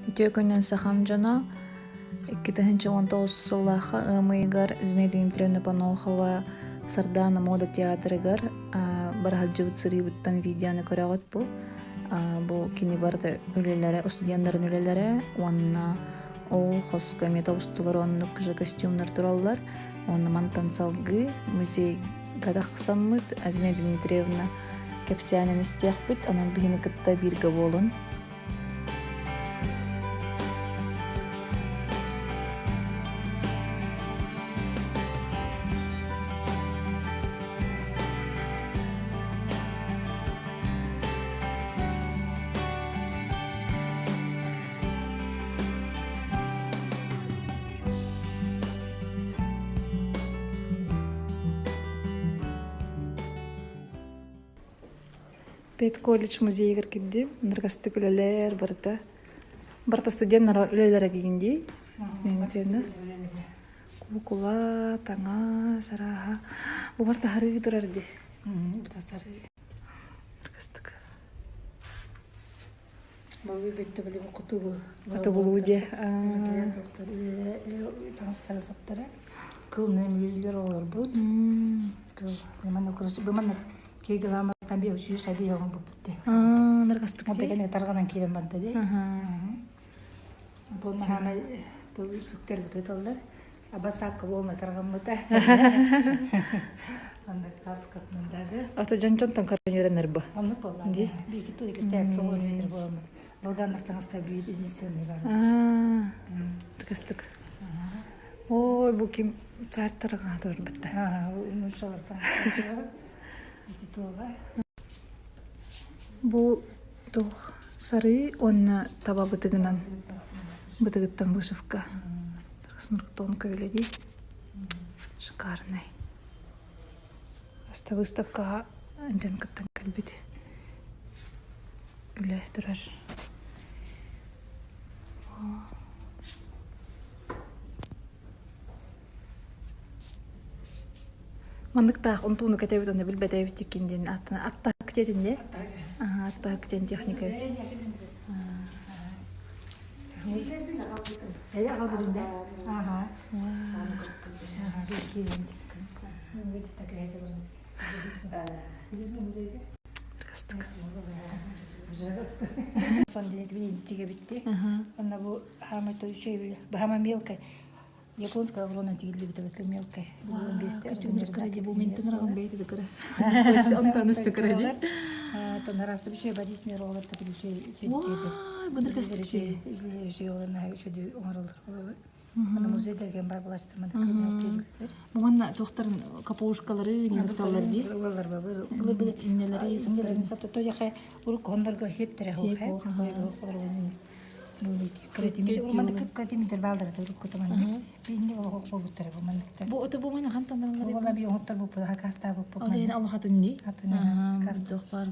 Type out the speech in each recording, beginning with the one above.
Үтүө күнүнэн сахам дьоно 2019 сыллаахха ыам ыйыгар Зинаида Дмитриевна Панохова Сардаана мода театрыгар бараһалдьыбыт сырыыбыттан видеоны көрөҕүт бу. Бу кини барыта үлэлэрэ, студеннарын үлэлэрэ уонна ол хоско эмиэ тобустулар оннук же костюмнар тураллар. Уонна мантан салгыы музейга тахсаммыт Зинаида Дмитриевна кэпсээнин истиэхпит, онон биһини кытта бииргэ буолун. Педколледж музейыгар кирдим. Ныргастык үлэлэр барыта. Барыта студеннар үлэлэрэ диин дии. Куукула, таҥас, арааһа. Бу барыта харыы турар дии. Ныргастык. Бу бүттэ били хотугу. Хотугулуу дии. Таҥастара саптара. Кыл нөмүллэр олорбут. Кыл манна кииргэлааматтан би учуй саби оҕон буппутте. Ныргастык. Онтон тарҕанан киирэн барда дии. Бу наһаамай түктэр бутуталлар. Абасаакка буолна тарҕаммыта. Оннук таскатынан даже. Ата дьон-дьонтон көрөн үөрэнэр бу. Оннук буолла. Биики ту иккистээх тоҕо үөрэнэр буоламмыт. Долганнар таҥаста биир единственный бар. Тыкастык. Ой, бу ким царь тарҕаата турбутта. Бу туох сарыы уонна таба бытыгынан бытыгыттан вышивка. Тонко үлэдии. Шикарный. Аста выставкаҕа дьон кыттан кэлбит үлэ турар. Манныктаах унтууну кэтэбит уонна билбэтэбит тиккин диэн аттаһык диэтин дии. Аттаһык диэн техника эбит. Сон диэн тигэбитти. Онно бу хаамай той баһама мелкая Японская аврона тигиллибит эбит мелкая. Манна туохтарын капушкалары ньыгыталлар дии. Иннелери Бу ото бу мана хантан Ол иһин аллахатынни. Туох баар.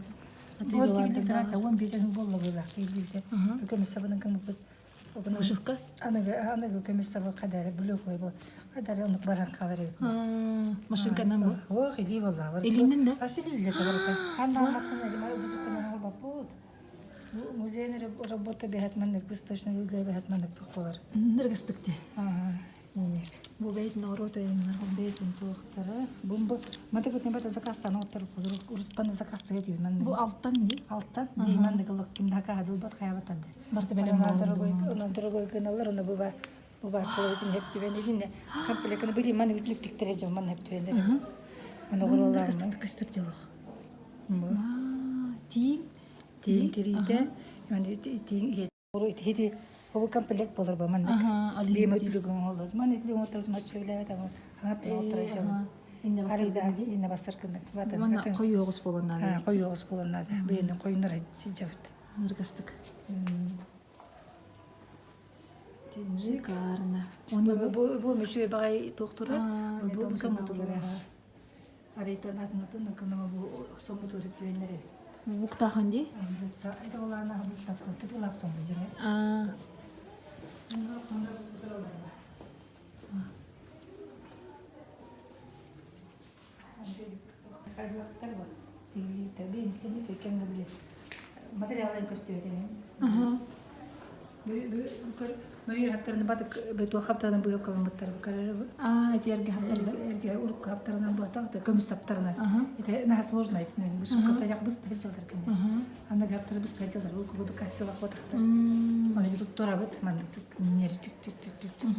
Вышивка? Машинканан бу? Илиннен да? Музейный работа бэһэт маннык выставочный үлэ бэһэт маннык буолар. Ныргастык ти. Бу бэйт норуот айыннар бэйтин туохтара. Бу маты бут небата заказтан оттор урутпаны заказтыга диби маннык. Бу алтан ди. Алтан ди маннык ылык ким да каадылбат хаябатады. Барты бэлэм дорогой, дорогой гыналар, оны бу бу бар колотун хептүбен дидинне комплекны били ман үтлүктиктере жыл ман хептүбен. Аны горолар. Көстөр делох. Тииҥ Тииҥ тириитэ, тииҥ иһити ол комплект болор ба маннык. Биэм өтлүгүн оҥоллор. Ман өтлүгүн оҥотторбут мачча билээбэт ама хаҥаттан оҥотторо дьон. Арыйда иннэ бассар кыннык. Манна хойуоҕус буолан наада. Хойуоҕус буолан наада. Бэйэни хойуннар сылдьабыт. Ныргастык. Шикарно. Бу бу мүчү баҕай туохтура. Бу соммотулара. Арыйтан атынатын ыкыныма бу соммутур үттүөннэри. Буктахан дии? Букта это олаана буктахан тыгылаах сомму дьиҥэр. Материалын көстүөтэ. Мөйүр хаптарына батык бөтүө хаптарынан быһып каламмыттар көрөр. Аа, ити эргэ хаптарда. Эргэ урукку хаптарынан буотах көмүс саптарынан. Это наһаа сложно итинэн бышып таяк быс тахчалар кини. Аны хаптары быс тахчалар урукку буду кассалах ботахтар. Оны бит туттарабыт маннык минер түк түк түк түк түк.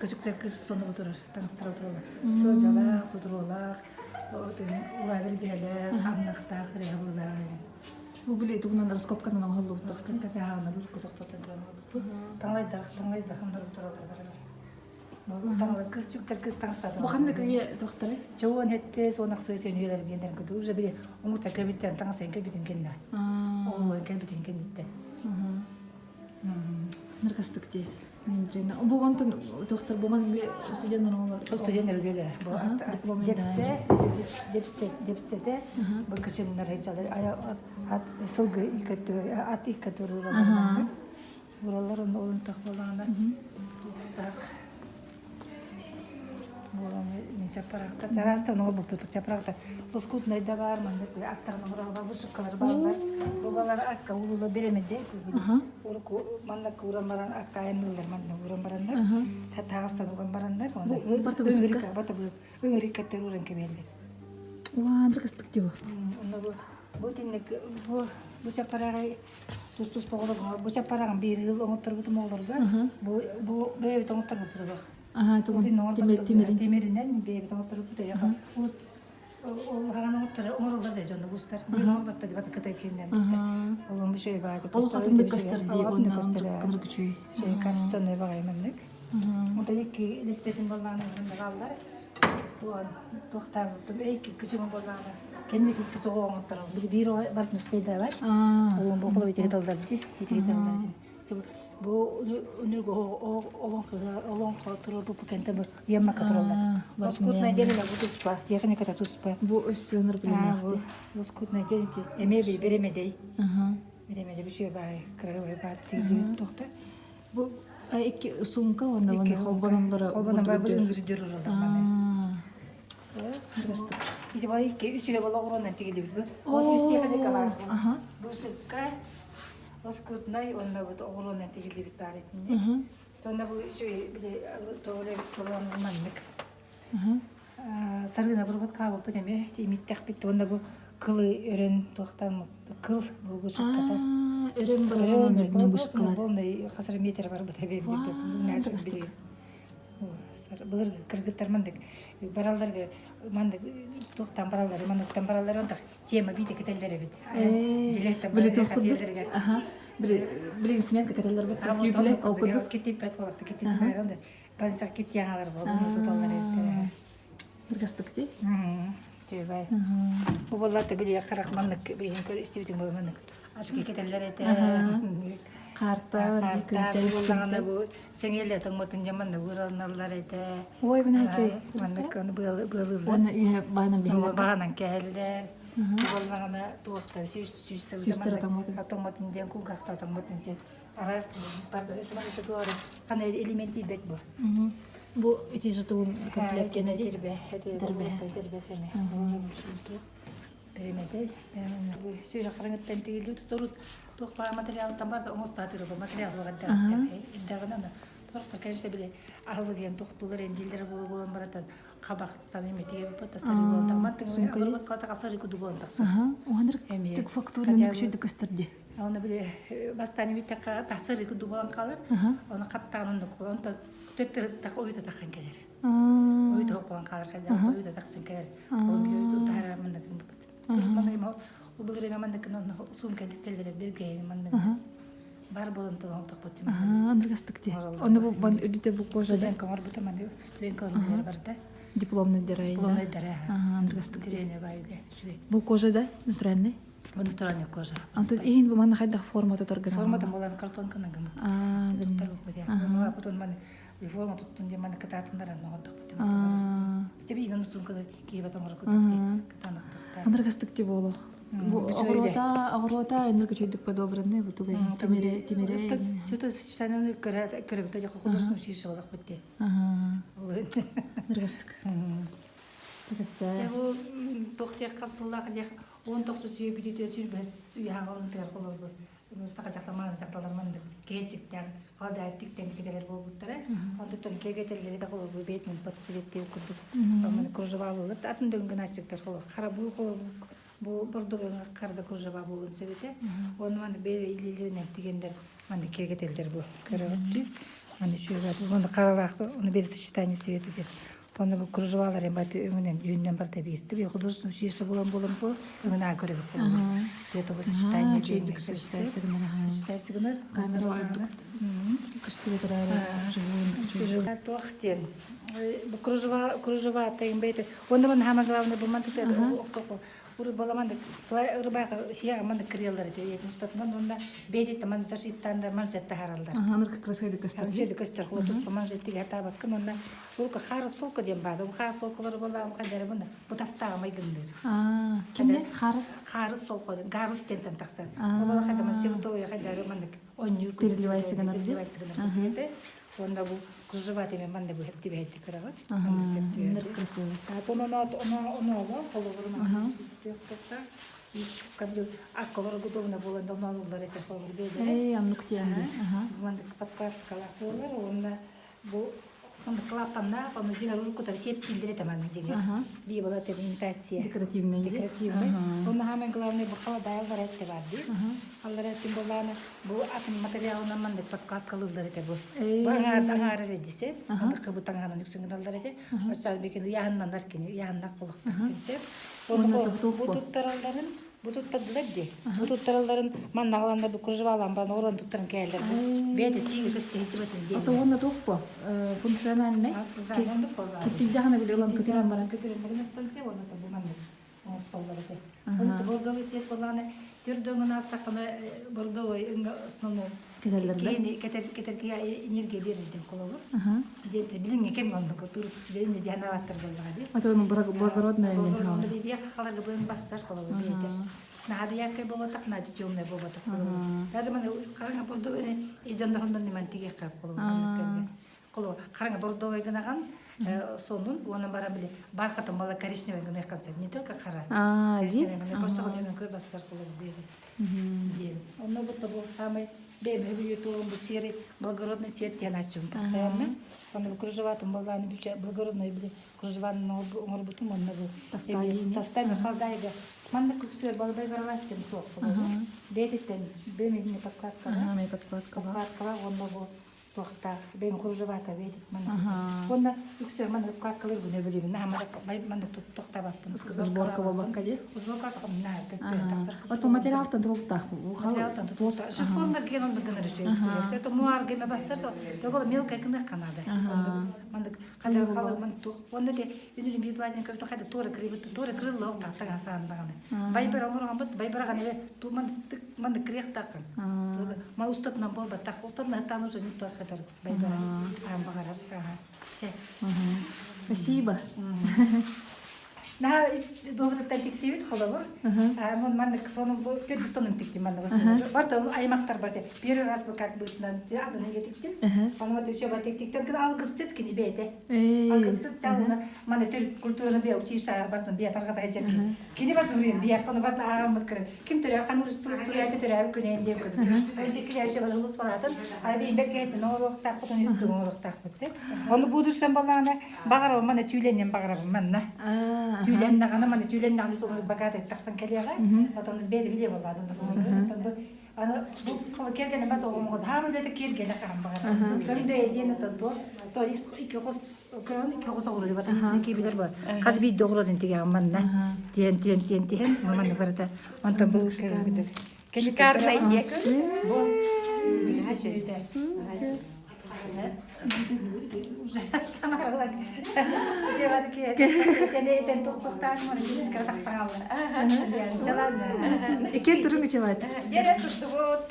Көчүктөр кыз сону турар, таҥастара туралар. Сылдьалаах, сутуруолаах, ура биргэлээх, ханнахтаах, ырыа Бу били тугунан раскопканан оҥоһуллубут Раскопка таһаана бу тохтотон көрөр. Таҥлайдах, таҥлайдах оннор туралар барар. Таҥлай кыз түктер кыз таҥастаатыр. Бу ханнык үйэ тохтары? Чоуон хетте суон ахсы сөнүөлэр диэн кыды уже били оҥута кэбиттен таҥас кэбитин кэннэ. Оҕолуон кэбитин кэнниттен. Ныркастык дии. Бу онтон тохтор бу ман студенттар оҥолор. Студенттар үлэлэр. Бу депсе депсе депсете бу кычымнар хечалар ат сылгы иккөттөр ат иккөттөр уралар. Уралар оны олун тахбалаана. Так. Чапарахта чараста ону буппут чапарахта лоскутнай да бар маннык аттарына уралга вышивкалар бааллар. Бу балар акка улула беремеде уруку манна куран баран акка айанылар манна уран бараннар тагастан уган бараннар ыҥырыка бата ыҥырыккаттар уран кебеллер. Уаандыр кыстык дибу. Онно бу тинник бу бу чапарагай тус-тус боҕолор бу чапарагын биир ыл оҥотторбутум оҕолорго бу бу бэйэбит оҥотторбут Аха тугун тимирин тимиринэн бэйэбит оҥотторбут урут ол хаҕан оҥотторо оҥороллор да дьону бустар биир оҥорботто дибат кытай кииннэн олун бу шөй баады Ол хатыннык көстөр дии уонна кыныр күчүй шөй кастаны багайманнык Онта икки лекциятын боллааны галлар туан туохтаабыттым икки кычымы боллааны кэнники икки соҕо оҥотторо биир барт нуспейдавар олун бу холо итиги талдар ди итиги талдар бу үнүргө олоҥхо турар бу кэнтэ бу яммака тураллар лоскутное дерево бу туспа техниката туспа бу өссө ыныр билиннэхти лоскутное дерево эмиэ биремедей биремеде бүчүө баай кырагыбай баат тигилибит тохта бу икки сумка уонна уонна холбоноллоро холбонон бай бу үҥүрдүр уралар маны Ити бала икки үсүһэ бола оҕуруонан тигилибит бу. Ол үс техника бар. Бу сыкка лоскутнай уонна бу оҕуруонан тигиллибит баар итинник. Тонна бу үчүгэй били тоҕоле толон маннык. Саргына бурбат хаабыппыт эмиэ имиттэхпит уонна бу кылы өрөн туохтан кыл бу бу сыкката. Өрөн баран өрнөн бышкалар. Полный хасыр метр бар бу табе былыр кыргыттар мандык бараллар мандык туохтан бараллар манныктан бараллар онтах тема биите кетеллер эбит били туох курдук били били сменка кетеллер бит түйбүлэ ол курдук кетиппет болакта кетиппет балсак кетяңалар болуну туталлар эбиттер Ыргастык ди түйбай бу болларта били карак маннык билин көр истибитиң бол маннык ачык кетеллер эте Карта күнтэн бу сеңеле тоңмотун жаман уралналар эте Ой, мына маннык аны быалыылар Уонна үйэ баанан биһилэр. Баанан кэһэллэр. Боллаҕына туохта сүүс сүүс Сүүстэрэ тоҥмотун. тоҥмотун диэн кулгаахта тоҥмотун диэн араас барда өсө өсө туора хана элемент тиийбэт бу. Бу ити жытуун комплект кенеди. Тербе, Тербе. тербе семе. Беремеде. Бу сүүрэ хараңыттан тигилүү туторут туох баар материалтан бар оҥостаатыр бу материал багадда. Индагынан торта конечно биле аһылыгын тохтулар эндилдер болу болан баратан хабахтан эметиге бу тасары болан мантың Сумка. Барбат калата асары куду болан тахса. Аха, уаныр Эмиэ. тик фактураны күчөйдүк көстөрдү. Оны биле бастан эмите тасары куду болан калар. Оны каттаган ондук болан онтон төттөр так уйта тахан келер. Уйта болан калар кайда уйта таксын келер. Ол биле уйта тара мындык бут. Турманы ма ол биле мандык оны сумка диктелдер бирге мандык. Бар болан тон так бут. Аха, андыргастык ди. Оны бу бан өдүтө бу кожа Студент коңор бута манды студент коңор бар да. дипломный дерай. Дипломный дара. Аха, андыргастык. Тирене байга. Бу кожа да натуральный. Бу натуральный кожа. Антон иһин бу манна хайдах форма тотор гына. Форма там была картонка на гам. Аа, Туттар бу дия. Форма потом ман форма туттун дия ман кататындар но хотох бу. Аа. Тебе инан сумка киебе тоңор кутти катанактыкта. Андыргастык ти болох. Бу оҕуруота, оҕуруота энер күчөйдүк подобранный бу тугай тимире, тимире. Цвето сочетание көрө көрө бит художественный училище болох битти. Аха. Андыргастык. Тепсе. Те бу тохтия касыллах дия 19 сүйө бүтүтө сүрбэс үйаҕын тыгар холор бу. Саха дьахтар мааны дьахталлар маннык кэһэччиктээх халадаай тиктэн кэтэлэр буолбуттара. Онтуттан киэргэтэллэри да холобур бэйэтинэн подсветтиир курдук маны кружевалылар атын да гимнастиктар хара бу бу бордовой харда кружева буолуон сөп этэ. Оны маны бэйэ илиилэринэн тигендер маны киэргэтэллэр бу көрөҕүттүү. Маны үчүгэй оны харалаах оны бэйэ сочетание цвета диэн Онно бу кружевалар баты өҥүнэн дьүһүннэн барыта бииртэ би художественное училище булан булан бу өҥүн аа көрөбүт буолла. Цветовое сочетание диэн сочетание гынар. Камера ордук көстүбэт эрээри Туох диэн бу кружева кружева тайын бэйте. Онно ман самое главное бу ман Урбаламан ырбаах хиа ман кырыаллар ити устатынан уонна бэйдит ман зашиттаан манжет таһараллар. Аха, красивый көстөр. Чөдө көстөр холотус манжеттиге хатаабаккын уонна Улка хаар солко диэн баада. Бу хаар солколору буоллаҕым хайдары буна бу тафтааҕымай гынныыр. Аа, кимне? Хаар? Хаарыс солко гарус диэнтэн тахсар. Ол хайдама севтоя хайдары маннык онньуур Переливайсы гынар переливайсы гынар Уонна бу кружева теме манна бу хептибэйти кыраҕыт. Ага, красивый. А то оно оно оно холобурун түстүөх акколор удобно буолан да оно это холобур бэйдere. Эй, аннук тиэнди. Ага. Маннык подкладкалаах буолар уонна бу клапаннаах, ону дьиҥэр уруккута сиэптииллэр этэ маннык дьиҥэр. Бии была имитация. Декоративный. Декоративный. Онно самое главное бу халадаай аллара этте бар дии. Аллара эттин боллааны бу атын материалынан маннык подкладкалыыллар этэ бу. Бу аҥаар эрэ десе. Андыкы бу таҥаһынан үксүн гыналлар этэ. Оччоҕо бикин ыйааһыннанар кини, ыйааһыннаах буолуохтаах кинсе. Онно бу туттаралларын Бу туттардылар дии. Бу туттаралларын манна аҕаланнар бу кружевалаан баран оҕолорун туттаран кээллэр бу. Бэйэтэ сииги көстө диэн. Ото уонна туох бу? Функциональный. Киттийдэҕинэ били ылан көтүрэн баран. Көтүрэн баран се уонна бу маннык оҥостоллор этэ. Онно бордовый свет буоллаҕына төрдө астаххына бордовый основной Кэтэллэр да? Киһини кэтэркигэ энергия биэрэрдин холобур. Диэн билиҥҥи кэм оннук билиҥҥи диэн ааттар буоллаҕа дии. Атын благородная Благородная биэх халарга быын бассар холобур биэтэ. Наада яркай буолбатах, наада темная буолбатах холобур. Даже маны хараҥа бордовой и дьоннохоннор ниман тигиэххэ холобур Холобур хараҥа бордовой гынаҕан сонун уонна бара били бархатым бала коричневый гыныаххан не только хара. Коричневый гына көрсөҕүн көр бастар холобур биэри. Диэн. Онно бу тобу хаамай бэйбэһи туом бу серый благородный цвет диэн аччым постоянно. Онно бу кружеватым боллааны бүчэ благородный били кружеваны оҥорбутум онно бу тафтай халдайга манна күксүөр балбай баралааччым суох бээтиттэн бэймин подкладкала подкладкала онно бу туохтаах бэйэм кружевата бэйдик манна уонна үксүөр манна ыскладкалыыр гына билибин манна туттахтаабаппын сборка буолбакка дии сборка тахсар Ото материалтан тулуктаах материалтан тутулуктаах шифоннар ген оннук гынар үчүгэй это муар геме бассар со того мелкая гына канада мандык хада халы ман тух онно те үнүрүн бир базин көптө хада тора кырыбыт тора кырылла ок таттан хаан даҕаны байбар оҥоргон байбар гана ту мандык маннык кырыахтааххын. Ма устатынан буолбатах. Устатынан хаттаан уже не то хатар байбара аан баҕарар. Чэ. Спасибо. Наһаа ис дуобатыттан тиктибит холобур. Мон маннык сонум бу төрдүс сонум тиктим маннык Барта аймактар барта первый раз бы как бытынан атын иге тиктим. Ону вот учеба тиктиктен кын алгысчыт кини бэйте. Алгысчыт тауна маны төр культураны бе училище бартын бе таргата хеджерки. Кини бат нуруйун биякканы бат ааҕаммыт кыры. Ким төрөө хан суруйааччы төрөөбүт күнэйин диэн кыды. Önce килээччи бат улус баратын. Ай биимбек кэһэтин оҥоруохтаахпыт, оны үпкүн оҥоруохтаахпыт сен. Оны будуршан балаана баҕарабын мана түүлэннен баҕарабын манна. Түүлэннэҕинэ мана түүлэннэҕинэ солус богатый тахсан кэлиэҕэ. Отон бэйэ билиэ буоллаадын. Аны бу кэргэнэ бат оҕомоҕо хаама үлэтэ киэргэлэ хаан баҕарабын. Көмдөйө диэн отон туо то икки хос Көрөн икки оҕус оҕуруо бар истини киибилэр бар. Хас биирдэ оҕуруотун тигэҕин манна. Тиэн тиэн тиэн тиһэн манна барыта. Онтон бу көрүҥүтүк. Шикарный дек. Бу Супер. Уже тамаралак. Уже бар ки этен тохтохтаан маны бирискэ тахсаҥаллар. Жалан. Иккен турун үчүбат. Дьэрэ туттубут.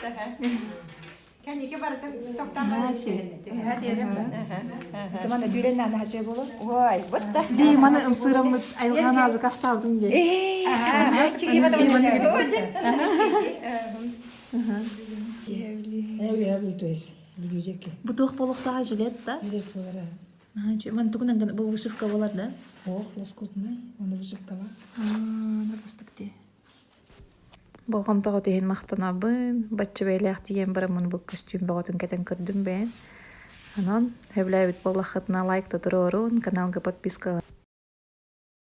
Кэнники барыта тохтоон баран Сымана түүлэн наана болор. Ой, бутта. Би маны ымсыраммыт айылҕаны азык астаабытым дии. Бу туох буолуохтааҕа жилет да? Жилет буолара. Ман тугунан бу вышивка болар да? Ох, лоскутнай, оны вышивкала. Аа, бастык дии. Болҕомтоҕут иһин махтанабын. Бачча бэйэлээх тиийэн бараммын бу көстүүм бөҕөтүн кэтэн көрдүм бэйэм. Онон, сөбүлээбит буоллаххытына лайк туруорун, каналга подписка.